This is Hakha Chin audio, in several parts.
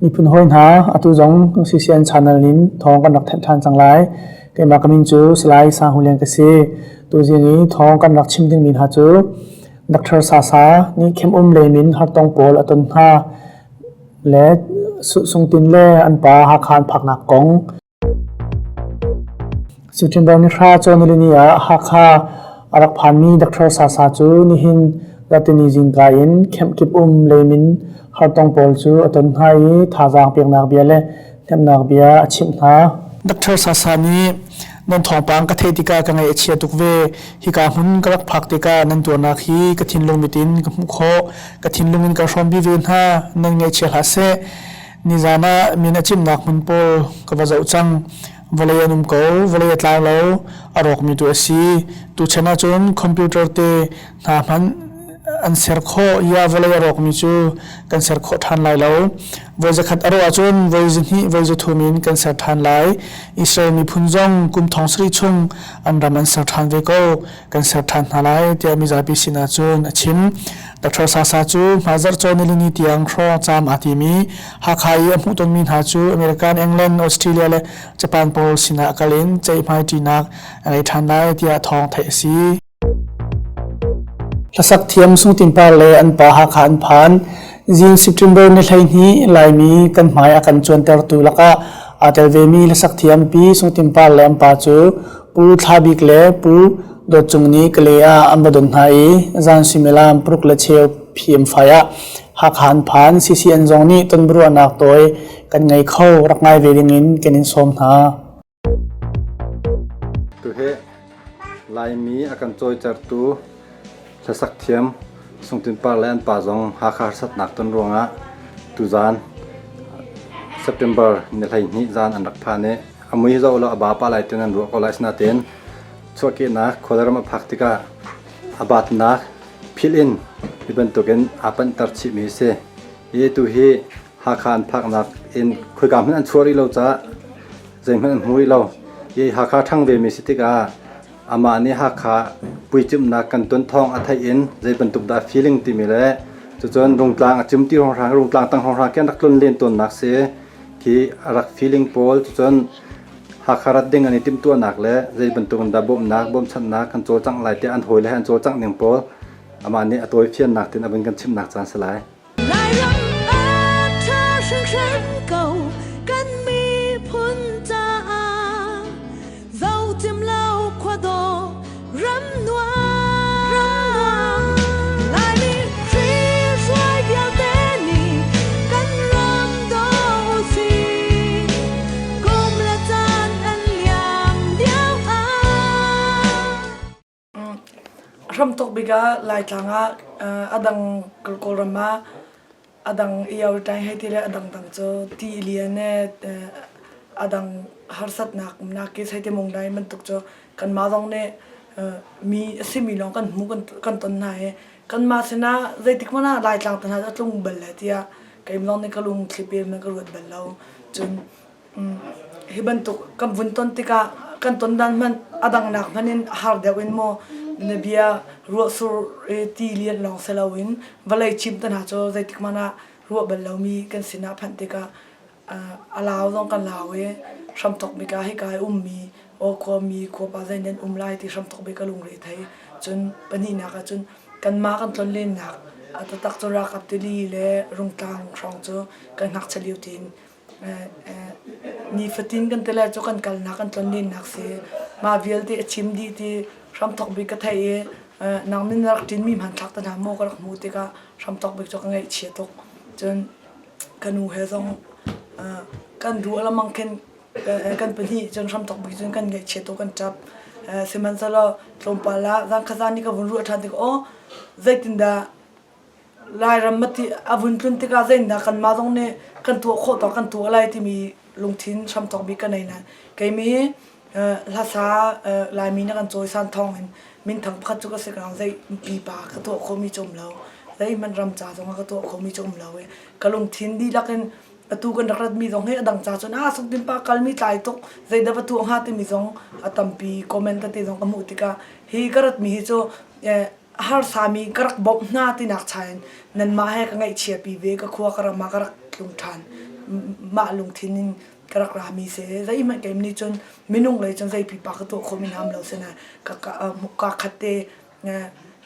Miphun hawi hna, atu zong CCN channel in thawng kan rak thanh ṭhan cang lai. Keimah ka min cu Salai Sang Hu Lian ka si. Tuzing i thawng kan rak chim dingmi hna cu Dr. Sasa nih khem-um leimin hartong pawl a ton hna le Sungtin le an pa Hakha an phaknak kong. September ni hra cawnilini ah Hakha a rak phanmi Dr. Sasa cu nihin Latini zingka in kemkip um leimin hartong pawl cu a ton hna i thazaang peknak bia le hnemhnak bia a chimh hna. Dr. Sasa nih nan thawngpang ka theih tikah ka ngaih a chia tuk ve. Hika hmun ka rak phak tikah nan tuarnak hi ka thinlung mit in ka hmuh khawh. Ka thinlung in ka hrawmpi ve hna. Nan ngaihchia hlah seh. Nizan ah min a cimnak hmun pawl ka va zoh cang. Vawlei an um ko, vawlei a tlau lo, a rawkmi tu a si. Tuchan ahcun computer te hna hmanh an ser khawh. Ia vawlei a rawkmi cu kan ser khawh ṭhan lai lo. Voi zakhat a rawh ahcun voi zahnih, voi zathum in kan ser ṭhan lai. Israel miphun zong kum thong sarih chung an ram an ser ṭhan ve ko. Kan ser ṭhan hna lai tiah mizapi sinah cun a chim. Dr. Sasa cu hmaizarh cawn nilini tiang hrawng caam aa tim i Hakha i a hmuhtonmi hna cu American, England, Australia le Japan pawl sinah kal in ceihmaiṭinak a ngei ṭhan lai tiah thawng theih a si. Hlasak thiam Sung Tin Par le an pa Hakha an phan. Zing September ni 12 Laimi kan hmai a kan cuantertu lakah aa tel vemi hlasak thiam Pi Sung Tin Par le an pa cu Pu Thla Bik le Pu Dawt Cung nih Kalay ah an va don hna i zan suimilam paruk le cheu PM5 ah Hakha an phan. CCN zong nih tonbiaruahnak tawi kan ngei kho rak ngai ve ding in kan in sawm hna. Tuhi Laimi a kan cawicertu hlasak thiam Sungtin Par le an pa zong Hakha harsatnak ton ruangah tuzaan September ni 12 zaan an rak phan i a mui zoh law a ba pa lai tin an ruah ko lai sinain chuahkehnak khualram a phak tikah a batnak philh in hi bantukin aa panhter chihmi a si. Hi tu hi Hakha an phaknak in khoika hmanh an chuah rih lo caah zeihmanh an hmu rih lo. Hi Hakha ṭhang vemi si tikah amah nih Hakha puicimhnak kan ton thawng a theih in zei bantuk dah feeling timi le cucun Rungtlang a cim ti hrawnghrang Rungtlang tang hrawnghrang khi an rak tlon len tawnnak si khi a rak feeling pawl cucun Hakha rat ding an i timhtuahnak le zei bantuk in dah bawmhnak bawmchanhnak kan cawlcangh lai tiah an hawile he an cawlcangh ning pawl amah nih a tawifiannak tin a vun kan chimhnak caan si lai. Lairam a ṭha hringhran ko kan miphun caah zohcim lo khuadawh ram nuam Laimi hruai vialte nih kan ram daw usih kum le caan an liam lio ah Hramthawk bik ah Laitlang ah a dang Kawlram ah a dang io ṭai hei ti le a dangdang cu ti lian e a dang harsatnak umnak ki hei ti mungdai bantuk cu kanmah zong nih mi a simi lawng kan hmu kan ton hna i kanmah sinah zeitik hmanh ah Laitlang te hna cu a tlung bal lai tiah keimah zong nih ka lungthli pe in ka ruat bal lo. Cun Hi bantuk kan vun ton tikah kan ton dan hmanh a dangnak hmanh in har deuh in maw na bia ruahsur i ti lian lawng si loin vawlei cim te hna cu zeitik hmanh ah ruah bal lomi kan sinah phanh tikah a lau zong kan lau i hramthawk bik ah hika i ummi aw khuami khuapa zei nan um lai ti hramthawk bik ka lungre thei. Cun pahnihnak ah cun kanmah kan tlonlennak a taktak cu ralkap tili le Rungtlang hrawng cu kan ngakchia lio tein Nifatin kan ti lai cu kan kalnak kan tlonlennak si. Mah vialte a chim dih ti hramthawk bik ka theih i nang nih na rak ṭinmi hmanthlak te hna maw ka rak hmuh tikah hramthawk bik cu ka ngaihchia tuk. Cun ka nu he zong kan ruah lengmang khin kan pahnih cun hramthawk bik cun kan ngaihchia tuk kan ṭap. Sihmanhsehlaw tlawmpal ah zan khat zan i ka vun ruah ṭhan tikah aw zeitindah Lairam a vun tlun tikah zeitindah kanmah zong nih kan tuah khawh tawk kan tuah lai timi lungthin hramthawk bik ka nei nain keimi hi hlasa Laimi nih kan cawisan thawng in minthang pakhat cu ka si ko zei pipa ka tuah khawhmi cu um lo zeihmanh ram ca zong ah ka tuah khawhmi cu um lo i ka lungthin dihlak in atu kan rak ratmi zong hi a dang ca cun ah sungtin pa kalmi tlai tuk zeidah va tuah hnga timi zong a tampi comment tete zong ka hmuh tikah hi ka ratmi hi cu harsami ka rak bawmh hna tinak cha in nanmah he ka ngaihchiapi ve ka khua ka ram ah ka rak tlung ṭhan. mah lungthin in ka rak rami si. Zeihmanh keim nih cun minung lei cun zei pipa ka tuah khawh mi hna um lo sinain ka ka khat te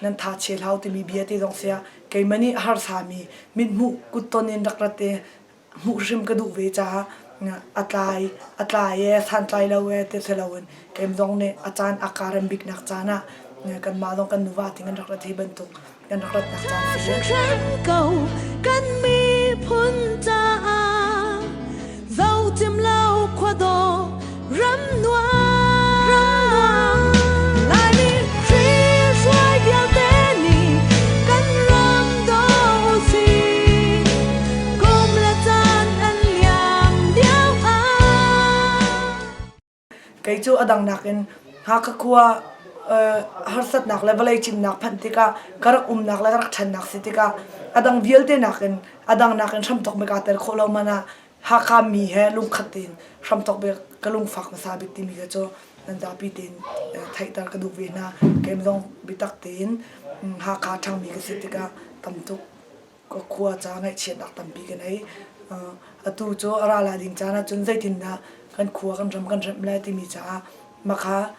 nan tha chia hlah u timi bia te zong siah keimah nih harsami mithmuh kutton in rak rat i hmuh hrim ka duh ve caah a tlai a tlai e santlai lo e ti si loin keim zong nih a caan a ka rem biknak caan ah kanmah zong kan nuva ting kan rak rat hi bantuk kan rak ratnak caan si. Ko kan miphun caah zohcim lo khuadawh ram nuam Laimi Khrihruai vialte nih kan ram daw usih kum le caan an liam lio ah Kei cu a dang nakin Hakha khua harsatnak le vawlei cimnak phanh tikah ka rak umnak le ka rak ṭhannak si tikah a dang vialte nakin a dang nakin hramthawk mi kaa tel khawh lo man ah Hakha mi he lungkhat tein hramthawk bik ka lungfak hmasa bik timi kha cu nan zapi tein theihter ka duh ve hna. Keim zong biatak tein Hakha ṭhangmi ka si tikah tam tuk ka khua ca ngaihchiatnak tampi ka nei. Atu cu a ra lai ding caan ahcun zeitindah kan khua kan ram kan remh lai timi caah makha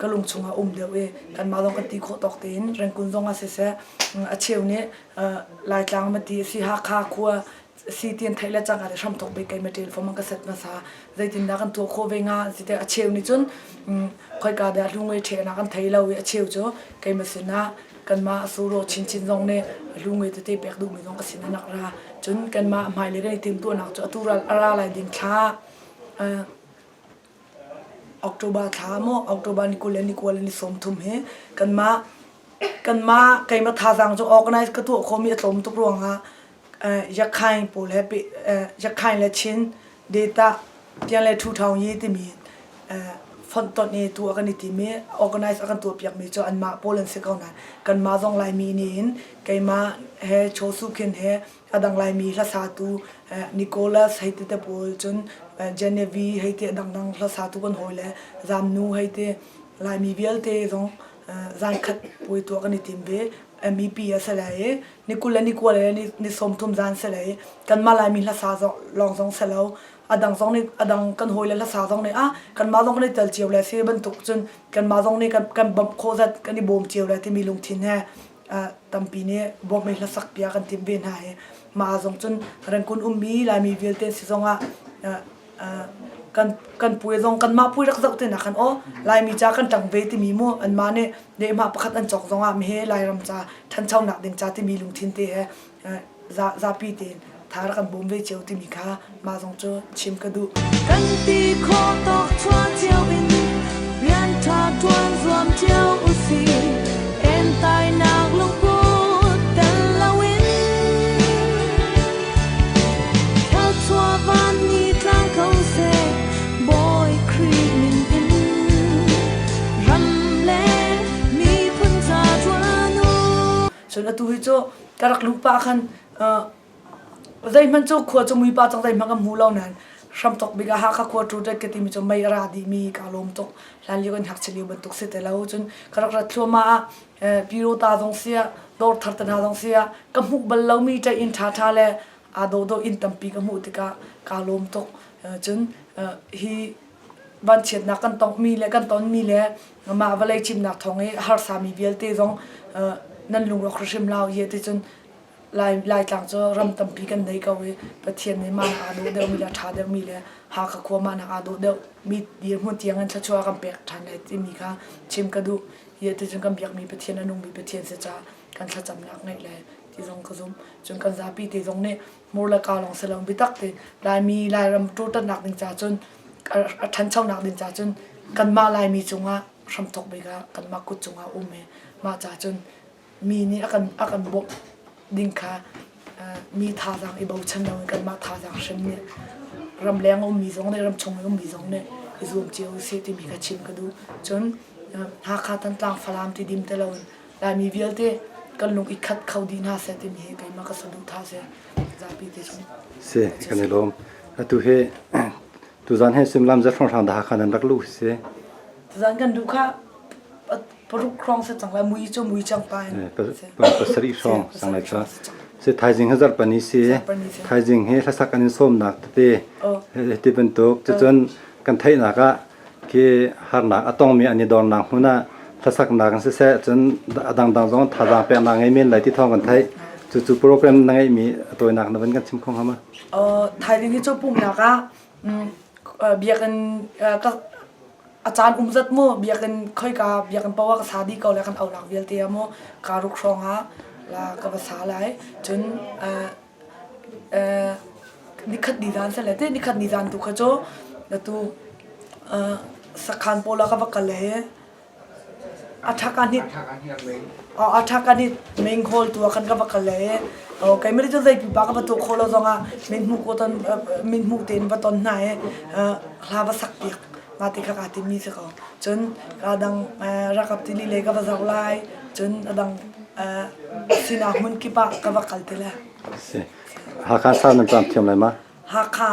ka lung chungah um deuh i kanmah zong kan ti khawh tawk tein Rangoon zong ah siseh a cheu nih Laitlang mati a si Hakha khua si ti an theih le cangka te hramthok bik kei material form an ka set hmasa zeitindah kan tuah khawh ve hnga si te a cheu nih cun khoika dah hlungwe ṭhehnak an thei lo i a cheu cu keimah sinah kanmah suro chinchin zong nih hlungwe tete pek duhmi zong ka sin ah nak ra cun kanmah hmailei kan i timhtuahnak cu atu ral a ra lai ding thla October thla maw October ni 20 le ni 20 le ni 30 hi kanmah kanmah keimah thazaang cu organize ka tuah khawhmi a tlawm tuk ruangah Yakhain pawl he Yakhain le Chin data Tian le Thu Thawng Yi timi fonhtonh i tuah kan i tim i organize a kan tuahpiakmi cu anmah pawl an si ko nain kanmah zong Laimi nih hin keimah he Chaw Su Khin he a dang Laimi hlasatu Nicholas hei ti te pawl cun Genevieve hei ti a dangdang hlasatu kan hawi le Zamnu hei ti Laimi vialte zong zankhat puai tuah kan i tim ve MEP a si lai i ni 20 le ni 20 le ni 30 zan si lai i kanmah Laimi hlasa lawng zong si lo a dang zong nih a dang kan hawile hlasa zong nih ah kanmah zong kan i tel cio le si bantuk cun kanmah zong nih kan kan bawmh khawh zat kan i bawm cio le timi lungthin he tampi nih bawmh i hlasak bia kan timh ve hna hi mah zong cun Rangoon ummi Laimi vialte si zongah kan kan puai zong kanmah puai rak zoh te nak khan aw Laimi ca kan ṭang ve timi mu anmah nih lehmah pakhat an cawk zongah mihe Lairam ca ṭhanchonak ding ca timi lungthin te he zapi tein tha rak kan bawm ve cio timi kha mah zong cu chim ka duh. Kan ti khawh tawk chuah cio in rian ṭha ṭuan zuam cio usih entainak lungput tel loin Thluachuah van ni tlang ko seh Bawi Khrih min in ram le miphun ca ṭuan u. Cun atu hi cu ka rak luh pah khan zeihmanh cu khua cu muipa cang zeihmanh kan hmu lo nain hramthok bik ah Hakha khua ṭu ka timi cu mei a ra dihmi kaa lawm tuk. Hlan lio kan ngakchia lio bantuk si ti lo. Cun ka rak rat thluahmah ah Pyirota zong siah dawr thar te hna zong siah ka hmuh bal lomi ṭaih inn ṭhaṭha le aa dawhdawh inn tampi ka hmuh tikah kaa lawm tuk. Cun hi vanchiatnak kan tongmi le kan tonmi le mah vawlei cimnak thawng i harsami vialte zong nan lungrawk hrimhrim hlah u ti cun Lai Laitlang cu ram tampi kan nei ko i Pathian nih mah aa dawh deuhmi le a ṭha deuhmi le Hakha khua mah nak aa dawh deuhmi dirhmun tiang in thluachuah kan pek ṭhan lai timi kha chim ka duh. Hi ti cun kan biakmi Pathian a nungmi Pathian si caah kan thlacamnak ngeih lai ti zong ka zumh. Cun kan zapi te zong nih hmur le kaa lawng si lo biatak tein Laimi Lairam ṭurṭannak ding ca cun a ṭhanchonak ding ca cun kanmah Laimi cungah hramthawk bik ah kanmah kut cungah um i mah ca cun mi nih a kan a kan bawmh ding kha mi thazaang i bochan loin kanmah thazaang hrim nih ramleng a ummi zong nih ramchung i ummi zong nih i zuam cio usih timi kha chim ka duh. Cun Hakha Thantlang Falam ti dim te loin Laimi vialte kan lung i khat kho dih hna seh timi hi keimah ka saduhthah si zapi te cun. Si kan i lawm. Atu hi tuzan hi suimilam zat hrawnghrang dah Hakha nan rak luh si. Tuzan kan luh kha paruk hrawng si cang lai mui cu mui cang pa in. Pasarih hrawng sang lai ca. Si thaizing hi zarhpani si. Zarhpani si. Thaizing hi hlasak an in sawmnak tete Oh. ti bantuk cucun kan theihnak ah khi harnak a tongmi an i dornak hmun ah hlasaknak in siseh cun a dangdang zong thazaang peknak ngei men lai ti thawng kan theih. Cucu program na ngeihmi a tawinak na van kan chim kho hnga ma? Uh, thaizing hi cu pumhnak ah mm, uh, biakinn uh, ka a caan um zat mu biakinn khoika biakinn poah ka sa dih ko le kan aunak vialte ah mu kaa ruk hrawng ah la ka va sa lai cun uh, uh, nikhat ni zan sale te nikhat ni zan tu kha cu tu uh, sakhan pawl ah ka va kal he A ṭha kan i menghawl tu ah khan ka va kal le keimah nih cun zei pipa ka va tuah khawh lo zongah mithmuh tein va ton hna i hla va sak piak mah ti kha kaa timmi si ko. Cun kaa dang rakap tili lei ka va zoh lai, cun a dang sinak hmun kip ah ka va kal ti lai. Hakha sau nan caam thiam lai ma? Hakha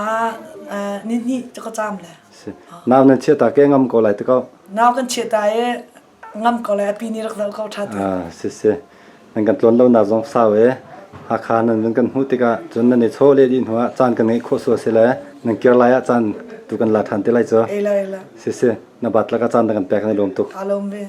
ah nihnih cu ka caam le. Nau nan chiah ta ke ngam ko lai ti ko. Nau kan chiah ta i ngam ko lai a pi nih rak zoh ko ṭha ti. Ah, si si. Nan kan tlawn lo nak zong sau e. Hakha nan vun kan hmuh tikah cun nan i chaw le dih hnu ah caan kan ngeih khawh sual si le nan kir lai ah caan tu kan la ṭhan te lai cu. Ela ela. Si si. Na bat laka caan na kan pek na lawm tuk. Ka lawm ve.